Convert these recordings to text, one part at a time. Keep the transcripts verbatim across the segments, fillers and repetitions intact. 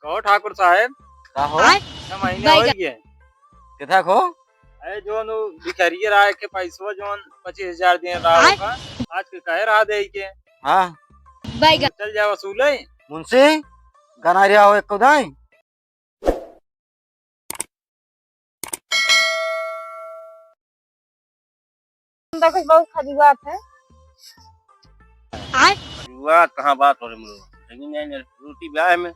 कहो ठाकुर साहेब। का हो? आय। छह महीने बैगन। होइ गए। किथा खो? अरे, जोन उ भिखरिया रहा के पैसवा जोन पच्चीस हजार दिए रहा आय। होगा, आज के कहे रहा दे के। हाँ। बैगन। चल जा वसूले। मुंशी, गनारिया हो एक दाई। देखो, बहुत खजुआत है। आय। खजुआत कहाँ बात हो रे मुर्गा? लेकिन ये, ये रोटी ब्याह में।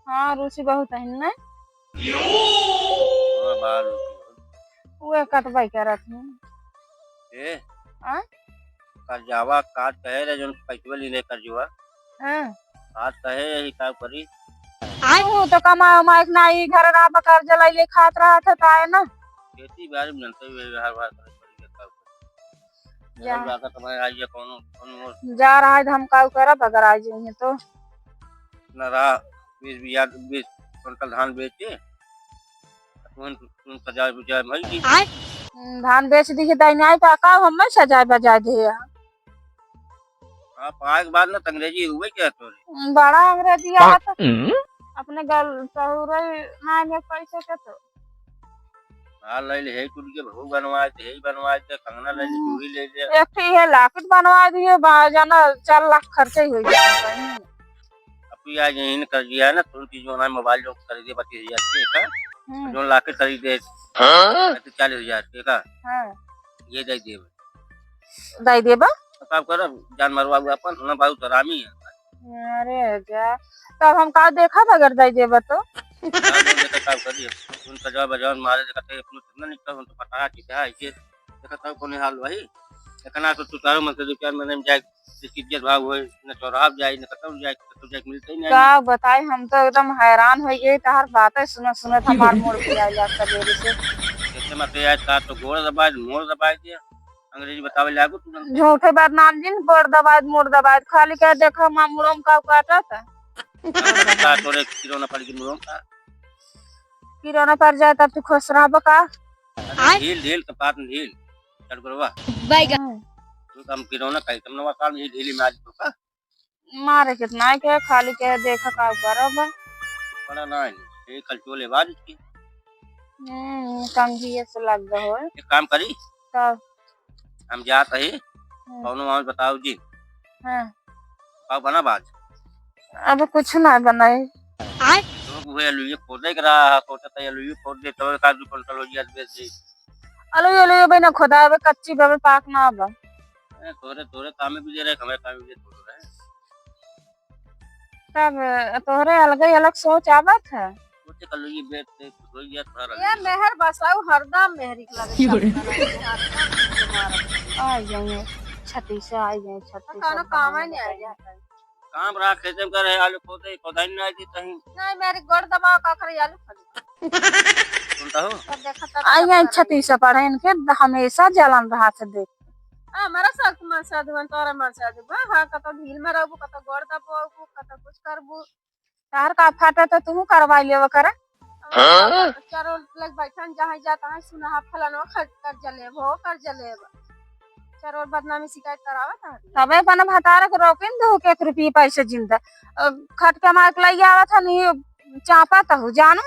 हाँ, रोटी बहुत है ना। हाँ, बाल रोटी। वो कटवाई करत हूँ। ए? हाँ? कर्जावा काट कहे रे, जोन पैसवा ली रे कर्जवा। हाँ। काट कहे यही का करी। आय। तू तो कमा उमा एक ना, ई घर रहा बा, कर्जा लइले खात रहा था, ताए ना। खेती बाड़ी में जनते हुए व्यवहार व्यवहार करे पड़ी है, का करी। जा। अरे बात तुम्हारे आज ये कौनो, कौनो जा रहा है, हम का करब अगर आ जाइए तो। ना रहा, बीस बिया, बीस कुंटल धान बेचे, तुम, तुम सजाए बुझाए भाई की। आय। हम्म, धान बेच दी है, दाई नहीं तो का हम नहीं सजाए बजाए दे। हाँ, पाए के बाद ना त अंग्रेजी हुए क्या तोरे? बड़ा अंग्रेजी आवत। हम्म। अपने गल सहुरे ना में पैसे के तो। हाँ, ले ले, हे टूट के भऊ बनवाए थे, हे बनवाए थे, कंगना ले ले, हम्म। चूड़ी ले ले। एक ठे ये लाकेट बनवा दिए, बा-, जाना चार लाख खर्चा ही हो गया। अब तू आज यहीं कर दिया है ना, तुरंत ही जो हमारे मोबाइल जो खरीदे पच्चीस हजार के का, हम्म। जो लाकेट खरीदे, हाँ? चालीस हजार के का, हाँ। ये दे दिए। दे देबा? तो का करब, जान मरवाबू अपन, ना बाबू तो रामी है। अरे जा, तब हम का देखब अगर दे देबा तो? का दे देबा, का करी? उन सजावा बजावा मारे देखत है, अपने कितना निकल, हम तो पटाखा की है, ऐसे देखत है कोने हाल भाई। इतना तो तू तारो मन से दो चार महीने में जाए, जिसकी इज्जत भाव होए, न चौराहा जाए, न कतौ जाए, कतौ जाए मिलते ही नहीं। का बताई, हम तो एकदम हैरान हो गए, तहार बातें सुनत सुनत हमार मूड पिराइला सवेरे से। कैसे मत यार, का तो गोड़ दबाए, मोड़ दबाए दिया। अंग्रेजी बतावे लागू तू। झूठे बदनाम जिन, गोड़ दबाए, मोड़ दबाए, खाली कह देखा माँ मुड़ोम का काटा था। का तोरे किरोना पड़ गई मुड़ोम का? किरोना पड़ जाए तब तू खुश रहबो का? अरे आय? ढील, ढील, कपात में ढील। चढ़ गुरवा। बैगन। हम्म। तू तो हम किरोना कही, तुम नवा साल में ढीली में आज तो का? मारे कितना है के, खाली कह देखा का करब। बड़ा ना है, ये कल चोले बाज की। हम्म, कंघी ये से लग गए हो। एक काम करी? का? हम जात ही, हम्म। कौनो मामला बताओ जी। हाँ। का बना बाज? अब कुछ ना बनाए। आय? तो वो अलुइये खोदे के रहा है, खोदे तो अलुइये खोद दे, तो एक आध दो कुंटल हो जात बेच दे। अलुइये, अलुइये बे ना खोदा, अबे कच्ची बे, अबे पाक ना बा। ए, तोरे, तोरे काम में भी दे रहे, हमारे काम में भी दे रहे। तब तोहरे अलग ही अलग सोच आवत है। सोचे कर लो, ये बेच के कुछ हो गया, थोड़ा ये रख मेहर बसाऊ हरदम मेहरी के लगे योरे। चलता रहे, हरदम मारत। आ जाइए छत्तीस, आ जाइए छत्तीस। कौनो काम ही नहीं आ जाता है। काम रहा, खेते में करे, आलू खोदे, खोदाई नहीं आई थी कहीं। नहीं, मेरी गोड़ दबाओ, का करे, आलू खोदे। सुनता हो? तब देखा, तब आई सब आई करे। छत्तीस पढ़े, इनके हमेशा जलन रहा से देख। आ, हमारा साथ मन से अधुवन, तोरा मन से अधुवन। हाँ, कतो ढील में रहबू, कतो गोड़ दबाबू, कतो कुछ करबू। तार का फाटा तो तू करवाई लेवा करे। हाँ? चारों लग बैठन, जहाँ जाता है, सुना है, फलाना खर्च कर जलेब हो, कर जलेब। चारों बदनामी शिकायत करावत है। तबे अपन भतार के रोकिन दू के एक रुपये पैसे जिंदा। अ, खट के मार के लई आवत है, नहीं चापत हूँ, जानू।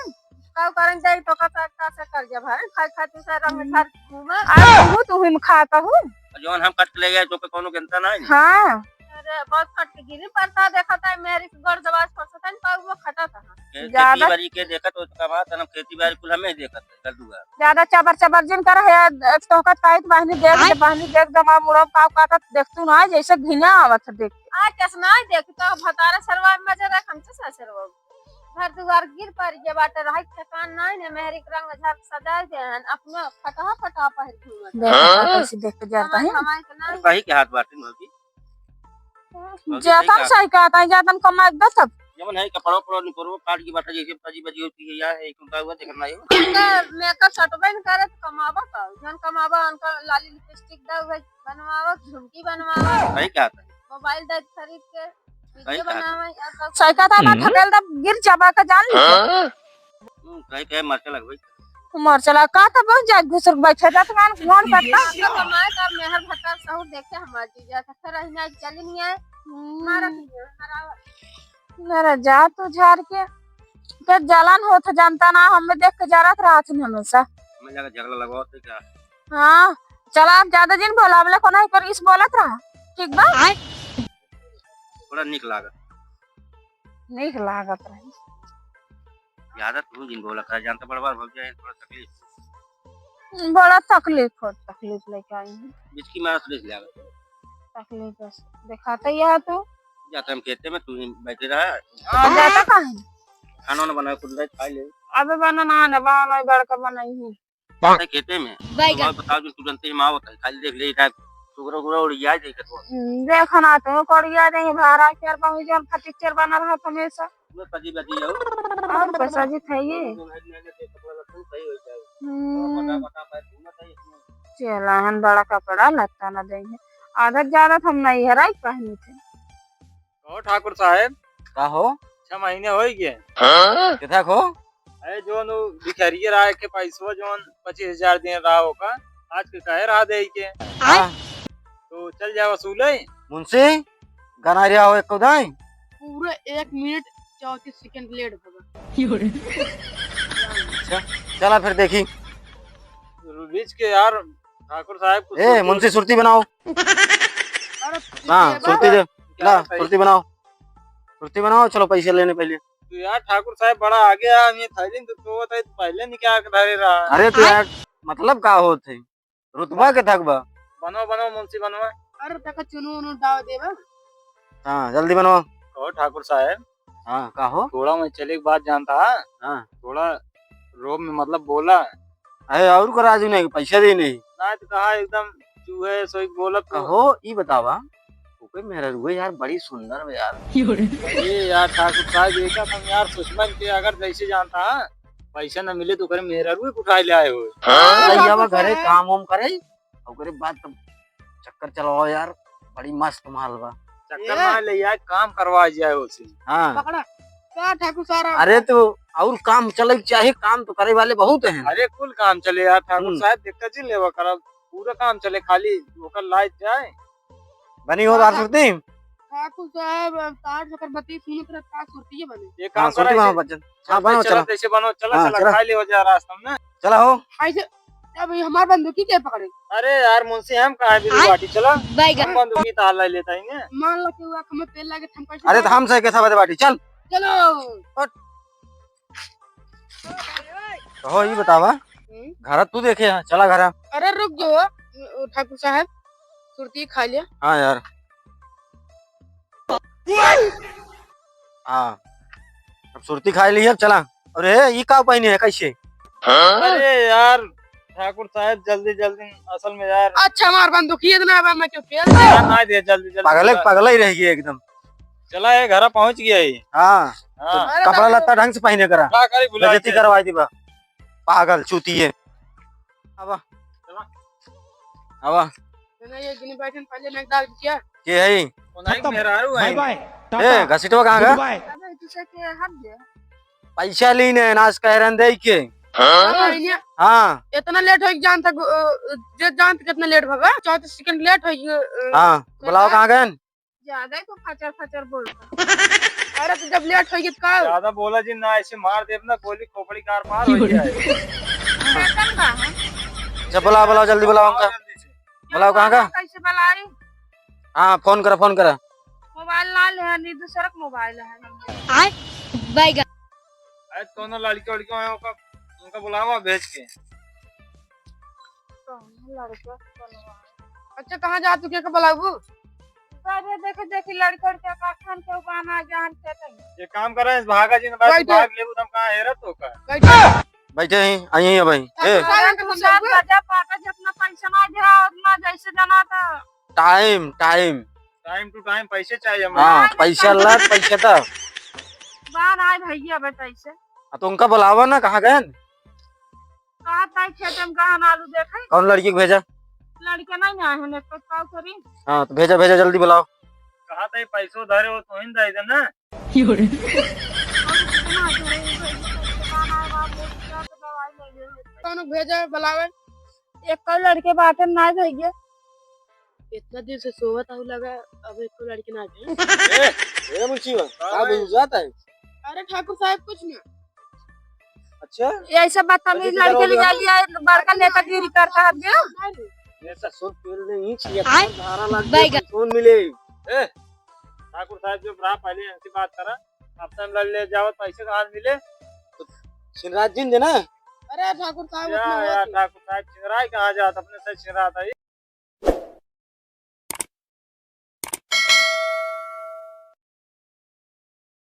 का करन जाई तो का, का, का से कर्जा भरे? खाए खातिर से रंग में हम्म। घर घूमे। आ, तू, तू ही में खाता हूँ। जौन हम खट के ले गए, तो के कौनो गिनता ना है। हाँ। अरे, बहुत खट के गिरी पड़ता, देखा था, मेरी गोड़ दबाज फंसता नहीं, पाऊ वो खटा था। के-, ज्यादा खेती बाड़ी के देखत हो, तो का बात है, हम खेती बाड़ी कुल हमें देखत है, कर दूंगा। ज्यादा चबर चबर जिन कर है, तोहका ताइत बहनी देख, आय। बहनी देख, दमा मुड़ो, पाऊ काटत, देख तू ना, जैसे घिना आवत है, देख। आ, कैसे ना देख, तो भतारा सरवा में मजा रख, हमसे सा सरवा। घर दुआर गिर पड़ गए बाटे, रहे ठेकान नहीं ने, मेहरी के रंग झर सजाए दे हन, अपने फटहा फटहा पहिर घूमत। देख, हाँ? कैसे देख के जाता है। कमाई के नहीं। कहीं के हाथ बाटे भौजी? भौजी जातन सही कहता है, जातन कमाई दे तब। जवन है कपड़ा उपड़ा निकरो काट के बाटा जैसे बजी बजी होती है, या है कुंता हुआ देखना है। उनका मेकअप सटबे न करे तो कमावा का, जन कमावा उनका लाली लिपस्टिक दा हुआ बनवावा, झुमकी बनवावा। सही कहता है। मोबाइल दा खरीद के सही वीडियो कहा। बनावे, या सब सही कहता है, हम्म। थकेल तब गिर जाबा का जान ली। हाँ? हम्म, कहीं कहीं मरचा लगबे। मरचा लगा का तब बहुत जाए घुसर बैठे जात मान कौन करता? तो कमाए का मेहर भत्ता सहूर देखे हमार जीजा, तो फिर अहिना चली नहीं आए। हम्म। मारा नहीं है, हरावा। मेरा जा तू झाड़ के। के जलन होत ह, जानता ना, हमें देख के जरत रहत हन हमेशा। हमें लगा झगड़ा लगवाओ तो क्या? हाँ, चला, अब ज्यादा जिन बोला, हमले कोनो एक रिस बोलत रहा, ठीक बा? आय। बड़ा नीक लागत। नीक लागत रही। ज्यादा तू जिन बोला कर, जानता बड़ बार भौजाई थोड़ा तकलीफ। बड़ा तकलीफ हो, तकलीफ लेके आई हूँ। बिचकी मारत ले लागत। तकलीफ बस दिखाते ही है तू। जाता हम खेते में, तू ही बैठे रहा। हाँ, जाता कहाँ है? खाना वाना बना, कुछ खाई ले। अबे बना ना, ना बना, बड़का बनाई हूँ। जाता खेते में। बैगन। तो बताओ, जो तुरंत ही माँ होता है, खाली देख ले, इधर टुकड़ा उकड़ा उड़ गया है, देखे तो। हम्म, देखा ना, तू करिया देंगे, भाड़ा के यार, बहुत जन फटीचर बना रहा हमेशा। मैं सजी बजी जाऊँ। और पैसा जी खाइए। हम्म। चला, हम बड़ा कपड़ा लत्ता ना देंगे। आदत ज्यादा हम नहीं है, राइट पहनी थे। कहो ठाकुर साहब। का हो? छह महीने हो गए। हाँ? किथा हो? अरे, जोन उ भिखरिया रहा के पैसवा जोन पच्चीस हजार दिन रहा होका, आज के कहे रहा दे के। हाँ। तो चल जाए वसूले। मुंशी, गना रिया हो एको दाई। पूरा एक मिनट चौंतीस सेकंड लेट भगा। अच्छा, चला फिर देखी। रुबीज के यार, ठाकुर साहब कुछ ए, सोचो। मुंशी, सुरती बनाओ। अरे, ना, ये सुरती बात दे। क्या ला, है? सुरती बनाओ। सुरती बनाओ, चलो पैसे लेने पहले। तो यार, ठाकुर साहब बड़ा आगे आ, ये थैली तो, तो बताई, तो पहले निकाल के धरे रहा। अरे, तो यार, मतलब का होत है? रुतबा के थकबा। बनो, बनो, मुंशी बनो। अरे, तका चुनो उनो डाल देबा। हाँ, जल्दी बनो। कहो ठाकुर साहब। हाँ, का हो? थोड़ा मैं चले के बात जानता है। हाँ। थोड़ा रोब में मतलब बोला। अरे, और को राजू नहीं, पैसा दे नहीं। ना तो कहा एकदम चूहे सोई बोलब तो। कहो, ई बतावा, ओके मेहररुए यार बड़ी सुंदर बा यार। अरे यार ठाकुर साहब, ये का तुम यार सुषमन के अगर जैसे जानता है, पैसा न मिले तो ओकरे मेहररुए के उठाए ले आए हो। हाँ, भैया, वो घरे काम वाम करे, ओकरे बाद तब चक्कर चलाओ यार, बड़ी मस्त माल बा। चक्कर ए। ना ले यार, काम करवा जाए उसे। हाँ। पकड़ा। का ठाकुर साहब? अरे तो और काम चले के चाहे, काम तो करे वाले बहुत हैं। अरे कुल काम चले यार ठाकुर हम्म। साहब, दिक्कत जी लेवा करब, पूरा काम चले, खाली ओकर लाइट जाए। बनी हो तार सुरती? ठाकुर साहब, अब तार जकर बत्ती सुनत रहे, तार सुरती बने। ये हाँ, काम सुरती करा, बनाओ इसे बच्चन। हाँ, चलते बनाओ, चला। चलते इसे बनाओ, चला, हाँ, चला, चला। खा ले हो जा रास्ता में ना। चला हो। ऐसे, अब ये हमार बंदूकी के पकड़े? अरे यार, मुंशी हम कहाँ बिल्लू आय। बाटी, चला। बैगन। हम बंदूकी तार ला लेता ही ना। मान लो कि वो आँख में तेल लागे, हम कैसे अरे, तो जाए? हम सही कैसा बदे बाटी, चल। चलो। हट। कहो, ई बतावा, हम्म? घर तू देखे है, चला घर। अरे रुक जो, ठाकुर साहब, सुरती खा लिया। हाँ यार। हाँ, अब सुरती खा ली, अब चला। अरे, ई का पहने है, कैसे? अरे यार, ठाकुर साहब, जल्दी जल्दी, असल में यार। अच्छा, मार बंदूक, ये इतना अब मैं क्यों खेल रहा? ना, ना दे, जल्दी जल्दी पागल है, चला। पागल ही रह गया एकदम। चला, ये घर पहुंच गया ही। हाँ, हाँ। तो अरे कपड़ा बाप रे। लत्ता ढंग से पहने करा। का करी, बुला बेइज्जती के। करवाई दी बा। पागल चूतिए। आवा। चला। आवा। नहीं, ये गिनी बैठन पहले नहीं दाग दिया। के है? वो नहीं, खत्म। मेहरारू है। बाय बाय, ए, टाटा, घसीटवा कहाँ गया? Good bye. अबे, तुझे के हट गया। पैसा ली ने, नाश कह रहे दे के। हाँ? हाँ, इन्हें हाँ। इतना लेट हो गया, जान तक, अ, जे जान तक कितना लेट भगा? चौंतीस सेकंड लेट हो गया, अ, हाँ, तो बुलाओ क्या? कहाँ गए? ज्यादा ही तो फचर फचर बोलता। अरे तो जब लेट होई तो का? ज्यादा बोला जी ना, ऐसे मार देब ना, गोली खोपड़ी का आर पार हो जाए। वेतन का है? जब बुलाओ, बुलाओ, जल्दी बुलाओ हमका। जल्दी से। बुलाओ, कहाँ का? कैसे बुलाई? हाँ, फोन करा, फोन करा। मोबाइल ना ले है, नहीं दूसरा का मोबाइल है। आय, बैगन। अरे दोनों लड़के उड़के हैं, उनका, उनका बुलावा भेज के। कौन लड़का कौन हुआ? अच्छा, कहाँ जा तू, के के बुलाबू? अरे देखे, देखे, लड़का उड़का का खान के उबान आ जान के तई। ये काम करे, इस भागा जी ने बात बैठे। भाग लेबू, तुम कहाँ हेरत हो का? बैठे। बैठे ही, आई ही भाई। ए। सारे के हम सब बजा पाता, जितना पैसा ना दिया, उतना जैसे जाना था। Time, time. Time to time पैसे चाहिए हमें। हाँ, पैसा ला, पैसा ता। बान आए भैया, बताइए। आ, तो उनका बुलावा ना, कहाँ गए? कहा ताई खेत में गहन आलू देखे। कौन लड़की को भेजा? लड़के नहीं आए हैं, तो का करी? हाँ, तो भेजा, भेजा, जल्दी बुलाओ। कहा ताई पैसो धरे हो तो ही दे देना। कौन भेजा बुलावे? एक लड़के बाटे ना भैया। इतना दिन से सोवत आऊ लगा, अब एको लड़की ना आवे। ए, ए मुंशी बा, का का भाई? बुझात है? अरे ठाकुर साहब, कुछ ना। अच्छा? ये ऐसे बदतमीज लड़के ले जा लिया, बड़का नेतागिरी करता है अब ये। ये ससुर पेल नहीं चाहिए, आय। धारा लग गया, बैगन। कौन मिले? ए, ठाकुर साहब जो रहा पहले इनसे बात करा, अब टाइम लड़ ले जाओ, पैसे कहाँ मिले? तो छिनराज जी ने देना? अरे ठाकुर साहब, या, उतना या, होत। ठाकुर साहब छिनराय कहाँ जात, अपने से छिनरात है।